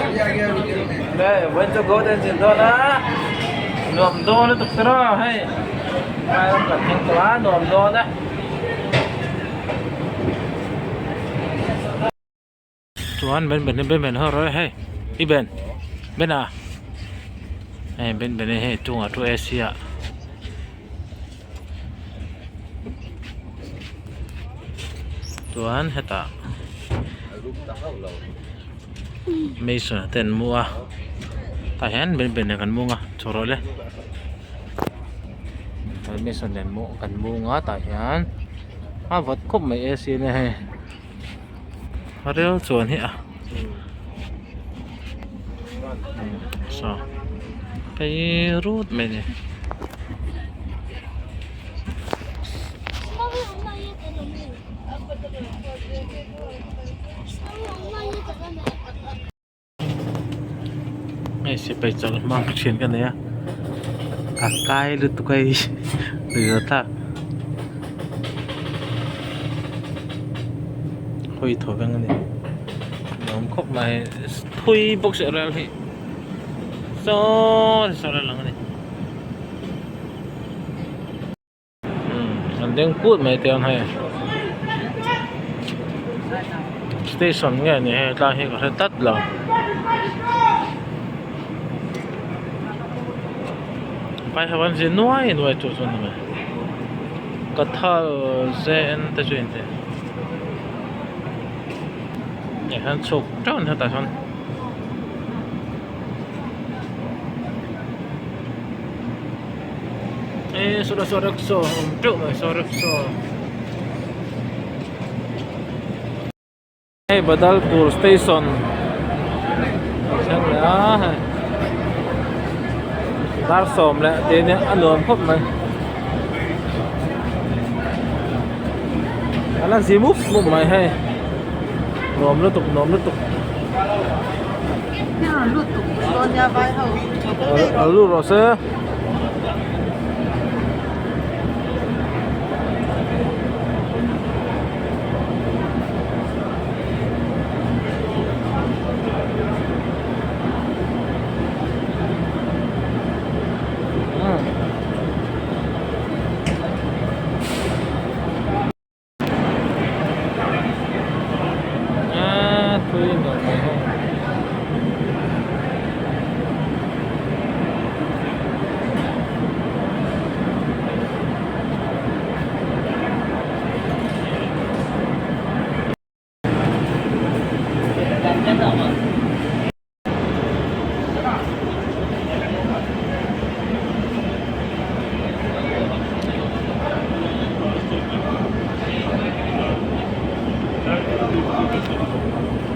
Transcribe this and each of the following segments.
Le vawiin chu goat an zin dawn a nuam dawn lutuk tur a hei lai ram kan thleng tawh a nuam dawn e. Chuan ben ben ben ben ho rawh e hei i ben ben a hei ben ben hi hei chungah thu A C ah. Chuan hetah mason te an mu a tah hian ben ben ah kan mung a chho rawh le mason nen kan mung a tah hian a vawt khawp mai A C nia hei a rel chuan hi a saw phei rut mai a ni. Hei sipai chawlh hmang thian ka nei a a kai lutuk a hei nuihza thlak hawi thaw veng a ni nuam khawp mai thui bawk si rel hi saw saw rel ang a ni. An ding put mai te ang hei station nge ni hei tlai hi ka hre tlat lo vai ho an zin nuai nuai chu chu ni mai kathal J N te chu in ti eh hian chhuk teuh ani hetah hian. Eee saw saw rickshaw a awm teuh mai saw rickshaw hei Badalpur station a thleng leh a hei dar sawm leh tih ania a nuam khawp mai a la zi mup mup mai hei nuam lutuk nuam lutuk. A lut rawh se.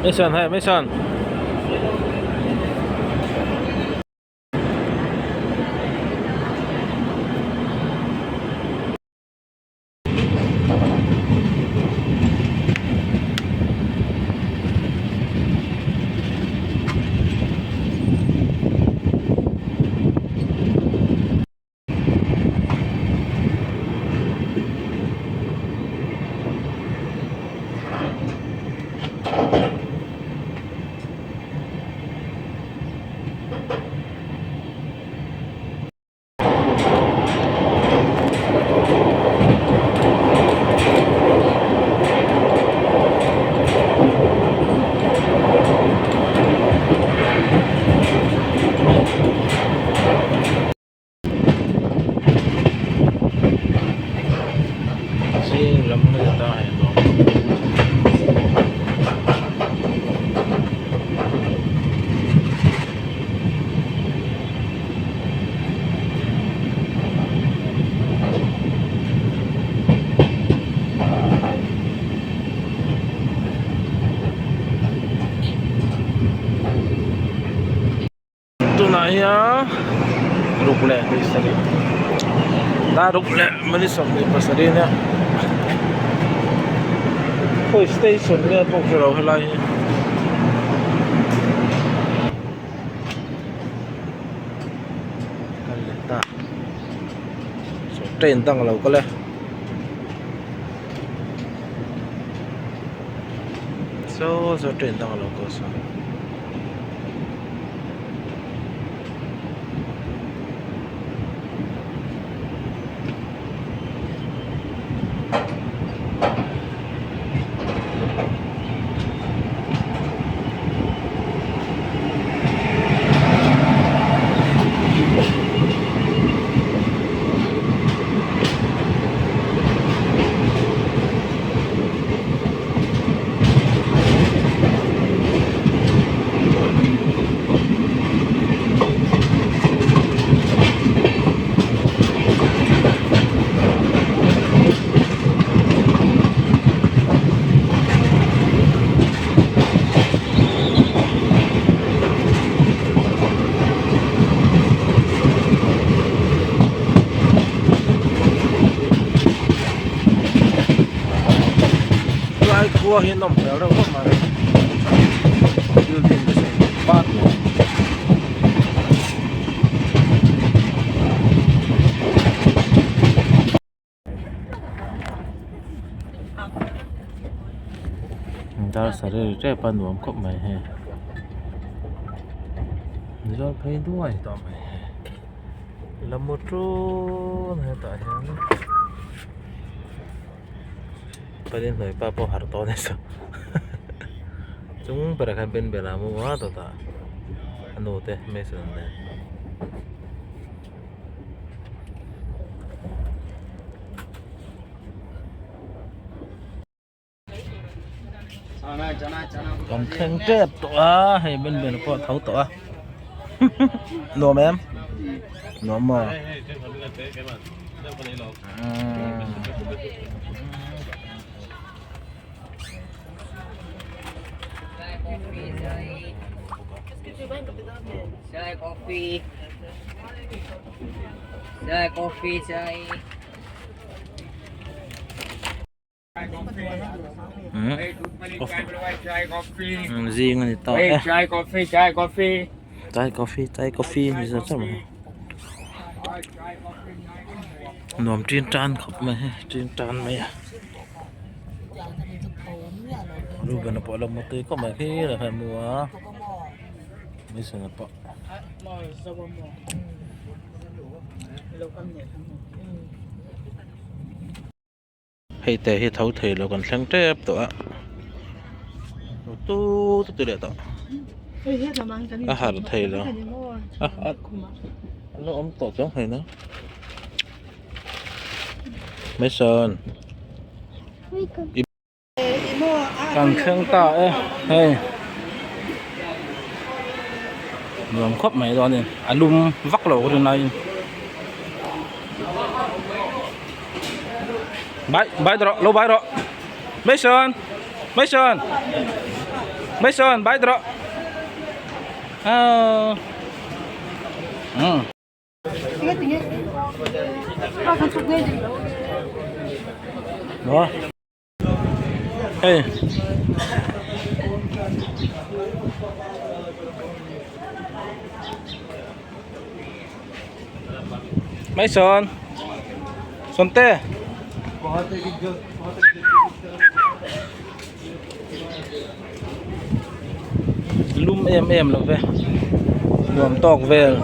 Mason hei Mason. Zing lam na ta hei nuam Tunah hian ruk leh hnih sarih dar ruk leh minute 27 a nia khawi station nge pawh ka hrelo helai hi. Kal leh ta saw train dang alo kal e saw saw train dang alo kal saw. Khua hi a nawm hmel reuh khawp mai building te sawn pat mai. Dar saree ri tep a nuam khawp mai hei zawl phei duai tawh mai hei la mu tun hetah hian pali hnuai pa pawh harh tawh a ni saw chung berah khan benbel a mu a dawtah a nu te hmeichhe nen. Kan thleng tep tawh a hei benbel pawh a tho tawh a nuam em nuam maw Zing a ni ta e chai coffee chai coffee ni zawk zawk mai nuam tin tan khawp mai hei tin tan mai a Reuben a pawh a lo mu tui khawp mai khi lah khan a mu a Mason a pawh. Hei te hi tho thei lo kan thleng tep tawh a tut a ti leh tawh a harh thei lo a a la awm tawh chuang hlei na Mason kan thleng ta e hei nuam khawp mai dawn a ni a lum vak lo ka rin aiin. Bai bai rawh lo bai rawh Mason Mason Mason bai rawh aw um Đó. Hey. Mason. Sonte. Lum em em lo ve. Nuam tawk vel.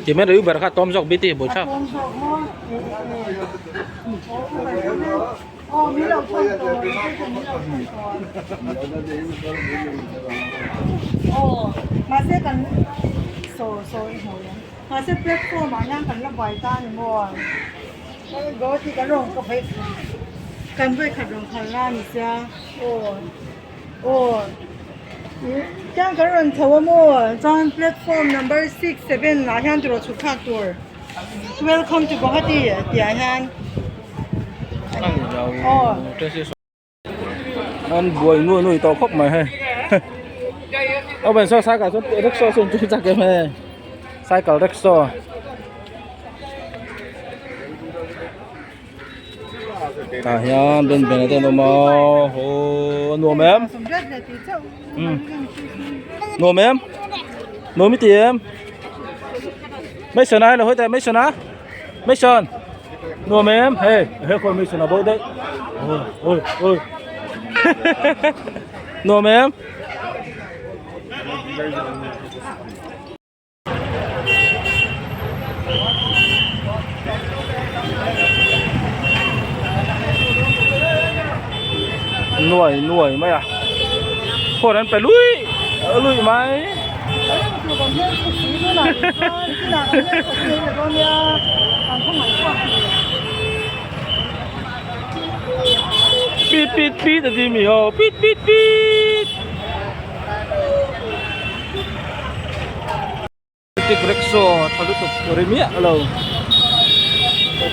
Ti mai Uber kha tawm zawk bit i buai thlak. Kan vawikhat rawn khal la ni sia aw aw chuan kan rawn chho a maw chuan platform number six seven ah hian tiraw chhuk thlak tur welcome to Guwahati tih ah hian aw. An buai nuai nuai tawh khawp mai hei aw ben saw cycle saw rickshaw saw in chak em hei cycle rickshaw tah hian ben ben te an awm a aw a nuam em nuam em nuam i ti em Mason a hello hawi teh Mason a Mason nuam em hei he khawi Mason a bo daih ôi ôi ôi nuam em nuai nuai mai a khawn an pe lui lui mai. Pit pit pit a ti mi ho pit pit pit tik rickshaw tha lutuk ri miah lo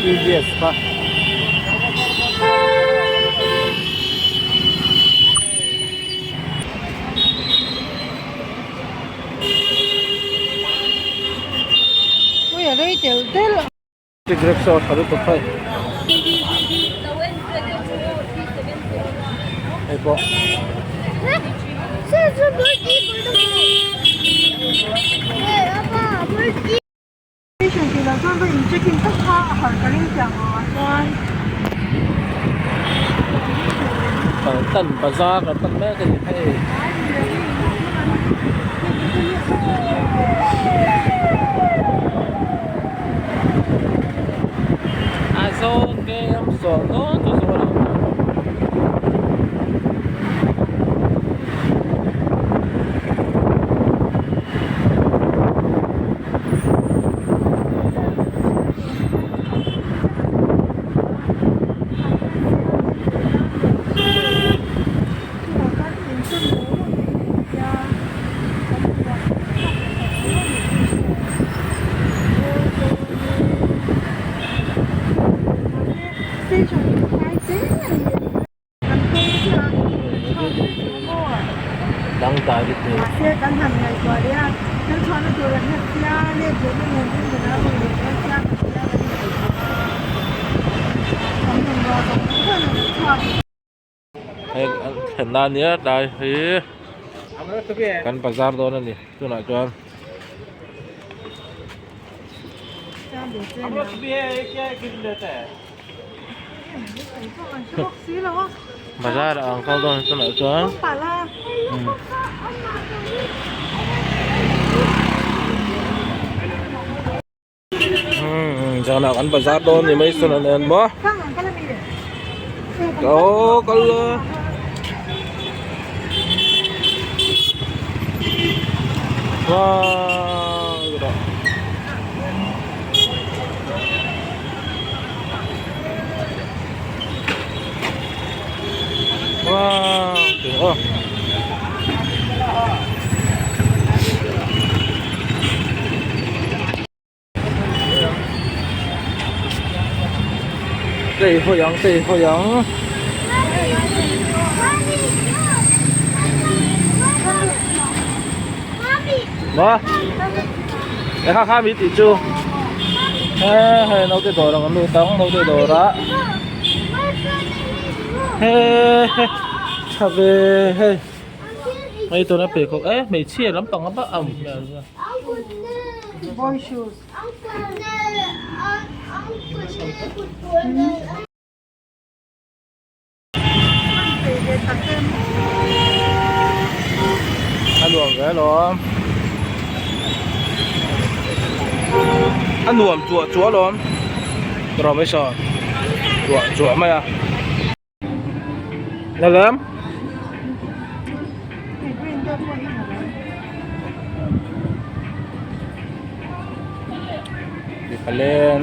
T V S kha. telh telh. Cigarette saw tha lutuk hei. Hei pawh. Station tih lah chuan va in check in tak kha a harh ka ring chiang ang ah chuan. Paltan bazar kan pan mek a ni hei. Aizawl KM sawm dawn chu zawl ang. Dangdai te. Mahse kan han ngaihtuah leh a, thil chhuahna tur an hlat sia, let leh na nen rin dan a rawn leh dawn sia kan tia kan ingaihtuah a, kan bungrua zawng zawng an chhuak. Hei an thlen na ania tlai hi kan bazar dawn a ni tunah chuan. Bazar ah an kal dawn tunah chuan umm zanah kan bazar dawn ni mai sawn an en maw aw kal la. Wow Wow tih aw. Tei hawi ang tei hawi ang. Maw e kha kha mi tih chu he hei naute dawr ang lut ang naute dawr ah he he tha ve hei hei tuna pheikhawk e hmeichhia lampang a bak ang Boy shoes. A nuam ve alawm a nuam chuah chuah alawm rawh mai sawn chuah chuah mai a la lem mipa len.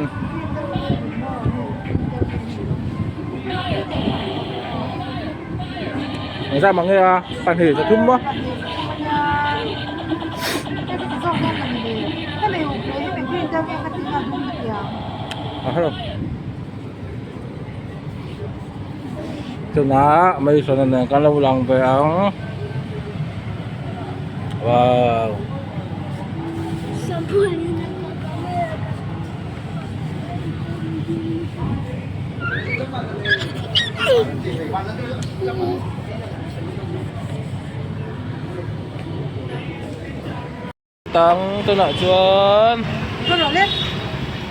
Engzah mang nge a pahnih pathum maw. Tunah mai sawn nen kan lo lang ve ang wow. Tang tunah chuan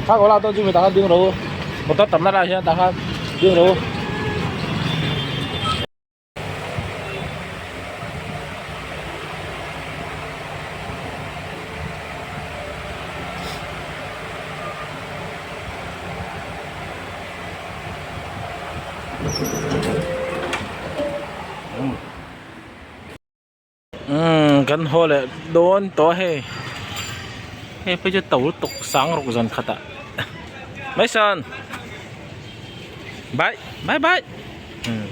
kha kawh lah dawn chu mi tah khan ding rawh u motor tamna lai hian tah khan ding rawh u. Umm kan haw leh dawn tawh a hei hei phei chu to lutuk sang ruk zan khat ah Mason bye bye bye umm.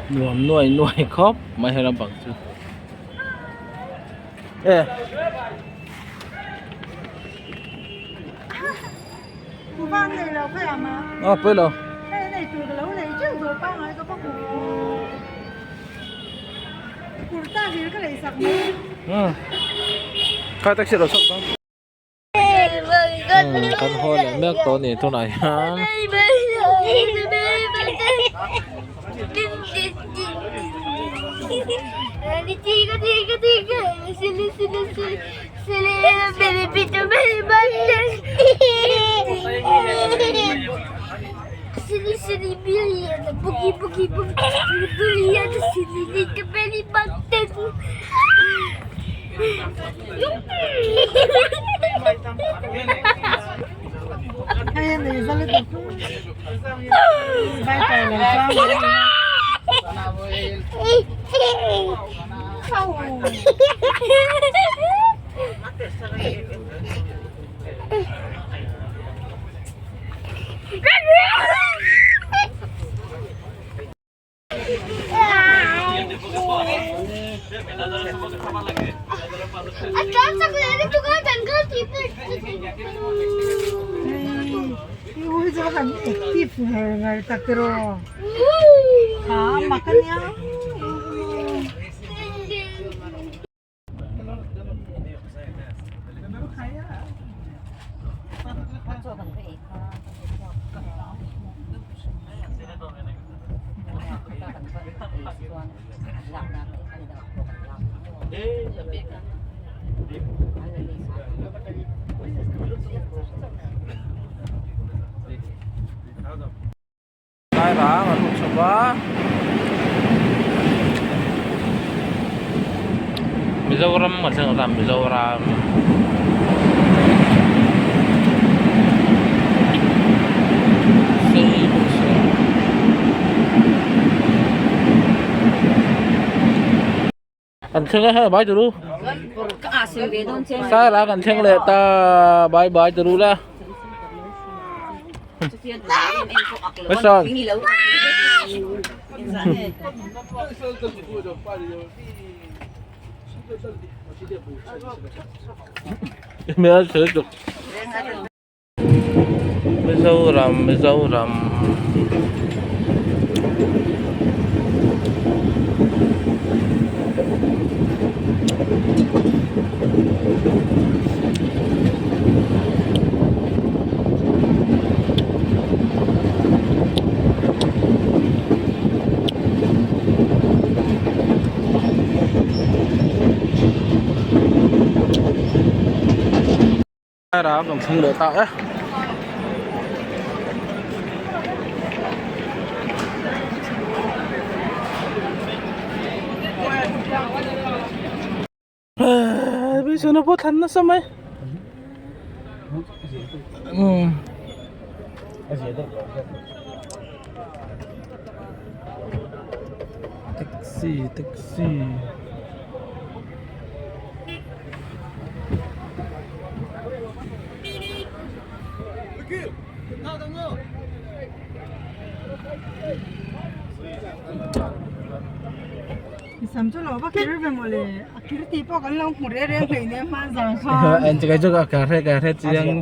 Nuam nuai nuai khawp mai he lampang chu e. A pawi lo. eitur ka lo lei teuh dawr pangngai ka va hmu kurta hlir ka lei sak mai. Umm kha taxi lo chhuak dawn. Umm kan haw leh mek tawh a ni tunah hian. Active ngar ngar tak tiraw ha mak ania. Lai rang an lut chho va Mizoram a thleng ta Mizoram sei bawk sia. An thleng a hei bai turu Sairang an thleng leh ta bye bye turu la Mason Mẹ sử dụng Mizoram Mizoram Ram kan thleng leh ta e. Bison a pawh thlan nasa mai. Umm. Taxi taxi. Sam chu lo va kir ve mawle a kir tih pawh kan lo hmu reng reng hleinem hmanzar khan. En chikai chu ka hre ka hre chiang.